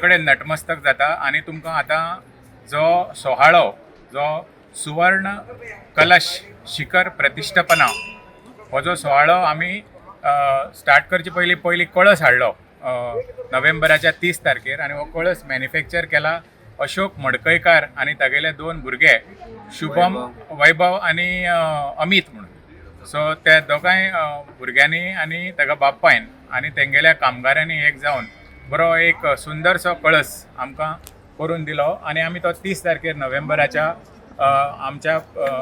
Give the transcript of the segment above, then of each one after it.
कडेन नटमस्तक जाता आनी तुमकां आतां जो सोहाळो जो सुवर्ण कलश शिखर प्रतिश्ठापना हो जो सुवाळो आमी स्टार्ट करचे पयलीं पयलीं कळस हाडलो नोव्हेंबराच्या 30 तारखेर आनी हो कळस मॅन्युफॅक्चर केला अशोक मडकयकार आनी तागेले दोन भुरगे शुभम वैभव आनी अमीत म्हणून. सो त्या दोगांय भुरग्यांनी आनी ताका बापायन आनी तेंगेल्या कामगारांनी एक जावन बरो एक सुंदरसो कळस आमकां करून दिलो आनी आमी तो 30 तारखेर नोव्हेंबराच्या आमच्या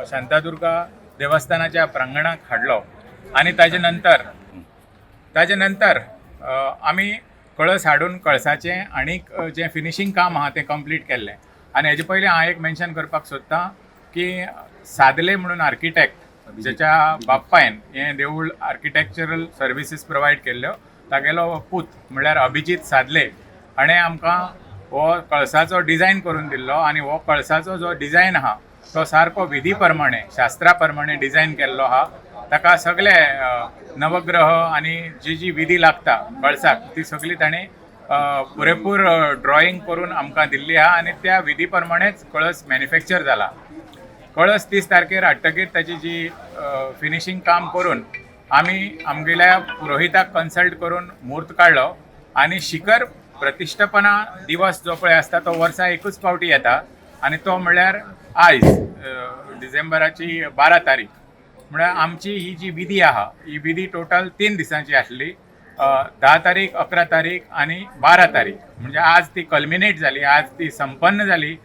शांतादुर्गा देवस्थानाच्या प्रांगणाक हाडलो आनी ताजे नंतर आमी कळस हाडून कळसाचें आनीक जें फिनिशींग काम आहा तें कंप्लीट केल्लें. आनी हेजे पयलीं हांव एक मेन्शन करपाक सोदतां की सादले म्हणून आर्किटेक्ट, जेच्या बापायन हें देवूळ आर्किटेक्चरल सर्विसीस प्रोवायड केल्ल्यो, तागेलो पूत म्हणल्यार अभिजीत सादले हाणें आमकां हो कळसाचो डिजायन करून दिल्लो आनी हो कळसाचो जो डिजायन आहा तो सारको विधी प्रमाणे, शास्त्रा प्रमाणे डिजायन केल्लो आहा. ताका सगळे नवग्रह आनी जी जी विधी लागता कळसाक ती सगळी ताणें पुरेपूर ड्रॉइंग करून आमकां दिल्ली आहा आनी त्या विधी प्रमाणेच कळस मॅन्युफॅक्चर जाला. कळस 30 तारखेर हाडटकीर ताची जी फिनिशींग काम करून आमी आमगेल्या पुरोहिताक कन्सल्ट करून म्हूर्त काडलो आनी शिखर प्रतिश्ठापना दिवस जो पळय आसता तो वर्सा एकूच फावटी येता आनी तो म्हणल्यार आयज, डिसेंबराची 12 तारीख. म्हळ्यार आमची ही जी विधी आहा ही विधी टोटल 3 दिसांची आसली, 10 तारीख, 11 तारीख आनी 12 तारीख. म्हणजे आज ती कल्मिनेट जाली, आज ती संपन्न जाली.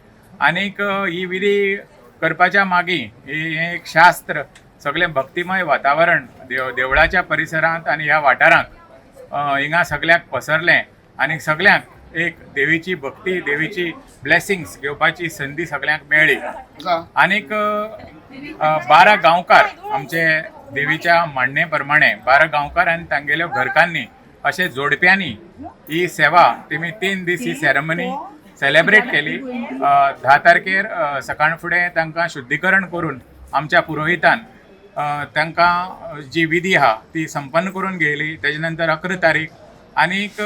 आनीक ही विधी करपाच्या मागीं हें एक शास्त्र, सगळें भक्तिमय वातावरण देवळाच्या परिसरांत आनी ह्या वाठारांत हिंगा सगळ्याक पसरलें आनी सगळ्यांक एक देवीची भक्ती, देवीची ब्लेसिंग्स घेवपाची संदी सगळ्यांक मेळ्ळी. आनीक 12 गांवकार आमचे देवीच्या मांडणे प्रमाणे 12 गांवकार आनी तांगेल्यो घरकान्नी अशे जोडप्यांनी ही सेवा तेमी 3 दीस ही सेरेमनी सेलेब्रेट केली. 10 तारखेर सकाळ फुडें तांकां शुद्धीकरण करून आमच्या पुरोहितान तांकां जी विधी आहा ती संपन्न करून घेयली. तेजे नंतर 11 तारीख आनीक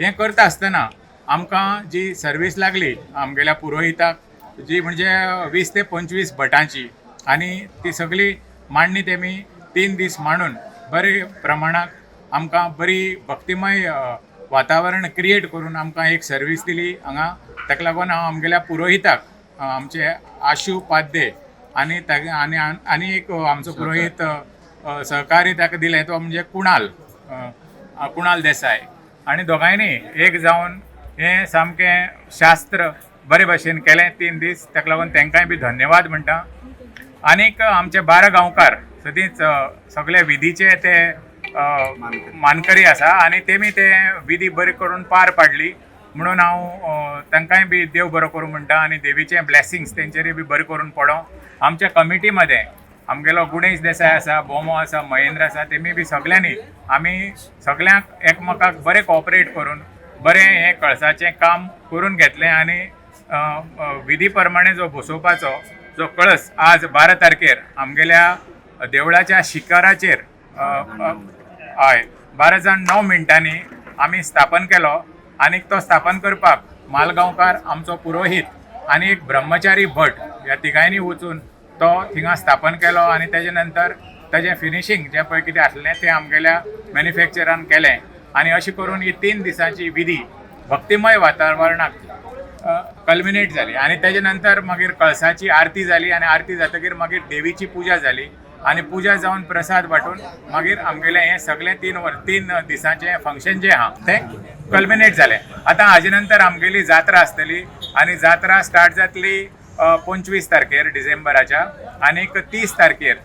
हें करता आसतना आमकां जी सर्वीस लागली आमगेल्या पुरोहिताक जी म्हणजे 20 ते 25 भटांची आनी ती सगळी मांडणी तेमी 3 दीस मांडून बरे प्रमाणात आमकां बरी भक्तिमय वातावरण क्रिएट करून आमकां एक सर्वीस दिली हांगा. ताका लागून हांव आमगेल्या पुरोहिताक, आमचे आशू पाद्ये आनी तागे आनी आनी एक आमचो पुरोहीत सहकारी ताका दिलें तो म्हणजे कुणाल, कुणाल देसाय आनी दोगांयनी एक जावन हें सामकें शास्त्र बरे भशेन केलें 3 दीस. ताका लागून तांकांय बी धन्यवाद म्हणटा. आनीक आमचे 12 गांवकार सदींच सगळे विधीचे ते मानकरी आसा आनी तेमी ते विधी बरी करून पार पाडली म्हणून हांव तांकांय बी देव बरो करूं म्हणटा आनी देवीचे ब्लेसिंग्स तेंचेरूय बी बरें करून पडों. आमच्या कमिटी मदें आमगेलो गुणेश देसाय आसा, बोमो आसा, महेंद्र आसा, तेमी बी सगळ्यांनी आमी सगळ्यांक एकमेकाक बरें कॉपरेट करून बरें हें कळसाचें काम करून घेतलें आनी अ, अ, विधी प्रमाणे जो बसोवपाचो जो कळस आज 12 तारखेर आमगेल्या देवळाच्या शिखराचेर अ, अ, हय, 12 जावन 9 मिनटांनी आमी स्थापन केलो. आनीक तो स्थापन करपाक मालगांवकार आमचो पुरोहीत आनी एक ब्रह्मचारी भट ह्या तिगांयनी वचून तो थिंगा स्थापन केलो आनी तेजे नंतर ताजें फिनिशींग जें पळय कितें आसलें तें आमगेल्या मॅन्युफॅक्चरान केलें आनी अशें करून ही 3 दिसांची विधी भक्तिमय वातावरणाक कल्मिनेट जाली. आनी तेजे नंतर मागीर कळसाची आरती जाली आनी आरती जातकीर मागीर देवीची पुजा जाली आनी पुजा जावन प्रसाद वांटून मागीर आमगेलें हें सगळें 3 दिसांचें फंक्शन जें आहा तें कल्मिनेट जालें. आतां हाजे नंतर आमगेली जात्रा आसतली आनी जात्रा स्टार्ट जातली 25 तारखेर डिसेंबराच्या आनीक 30 तारखेर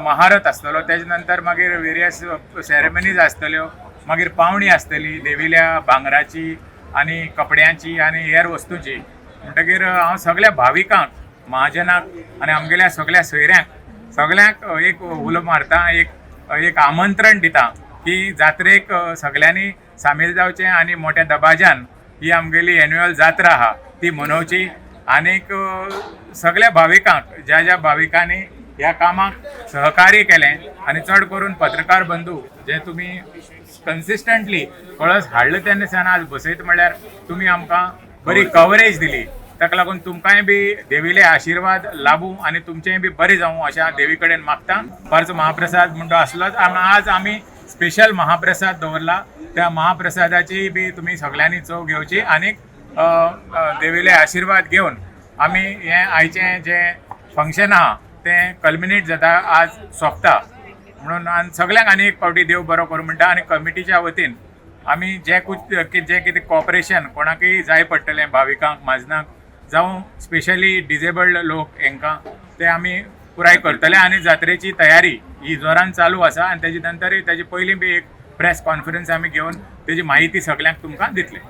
महारथ आसतलो. तेजे नंतर मागीर वेरियस सेरेमनीज आसतल्यो, मागीर पावणी आसतली देवील्या भांगराची आनी कपड्यांची आनी हेर वस्तूंची. म्हणटकीर हांव सगळ्या भाविकांक, महाजनाक आनी आमगेल्या सगळ्या सोयऱ्यांक सगळ्यांक एक उलो मारता, एक एक आमंत्रण दिता की जात्रेक सगळ्यांनी सामील जावचें आनी मोठ्या दबाज्यान ही आमगेली एन्युअल जात्रा आहा ती मनोवची. आनीक सगळ्या भाविकांक, ज्या ज्या भाविकांनी ह्या कामाक सहकार्य केलें आनी चड करून पत्रकार बंधू जे तुमी कन्सिस्टंटली कळस हाडलो तेन्ना सावन आज बसयत म्हणल्यार तुमी आमकां बरी कवरेज दिली. ताका लागून तुमकांय बी देवीले आशिर्वाद लाभूं आनी तुमचेंय बी बरें जावं अशें हांव देवी कडेन मागता. दनपारचो महाप्रसाद म्हणटो आसलोच, आज आमी स्पेशल महाप्रसाद दवरला. त्या महाप्रसादाची बी तुमी सगळ्यांनी चव घेवची आनीक देवीले आशिर्वाद घेवन आमी हें आयचें जें फंक्शन आहा तें कल्मिनेट जाता, आज सोंपता म्हणून. आनी सगळ्यांक आनी एक फावटी देव बरो करूं म्हणटा. आनी कमिटीच्या वतीन आमी जें कुछ जें कितें कॉपरेशन कोणाकय जाय पडटलें, भाविकांक, म्हाजनाक जावं स्पेशली डिजेबल्ड लोक हेंकां, ते आमी पुराय करतले. आनी जात्रेची तयारी ही जोरान चालू आसा आनी तेजे नंतरय तेजे पयलीं बी एक प्रेस कॉन्फरन्स आमी घेवन तेजी म्हायती सगल्यांक तुमकां दितले.